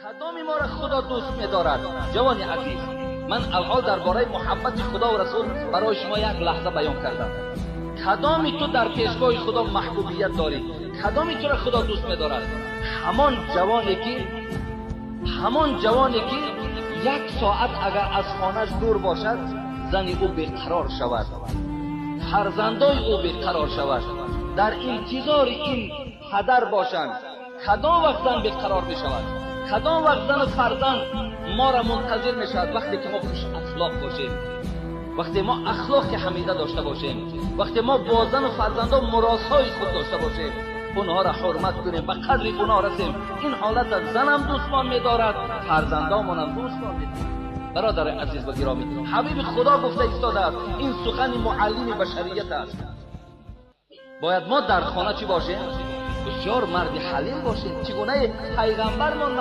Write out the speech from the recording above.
Кадоми моро Худо дӯст медорад? Ҷавони азиз, ман алҳол дар бораи муҳаббати Худо ва Расул барои шумо як лаҳза баён кардам. Кадоми ту дар пешгоҳи Худо маҳбубият дорӣ? Кадоми туро Худо дӯст медорад? Ҳамон ҷавоне, ки як соат агар аз хонаш дур бошад, зани ӯ беқарор шавад, фарзандои ӯ беқарор шавад, дар интизори ин падар бошанд. Кадом вақт зан беқарор мешавад? Кадом вақт зану фарзанд моро мунтазир мешавад? Вақте ки мо хушахлоқ бошем, вақте мо ахлоқи ҳамида дошта бошем, вақте мо бо зану фарзандон муросои худ дошта бошем, онҳоро ҳурмат кунем, ба қадри онҳо расем. Ин ҳолата занам дӯстмон медорад, фарзандомонам дӯстмон медорад. Бародари азиз ва гиромӣ, ҳабиби Худо гуфта истодааст, ин сухани муаллими башарият аст. Бояд мо дар хона чӣ бошем? Бисёр марди ҳалим бошем, чӣ гунаи пайғамбармон.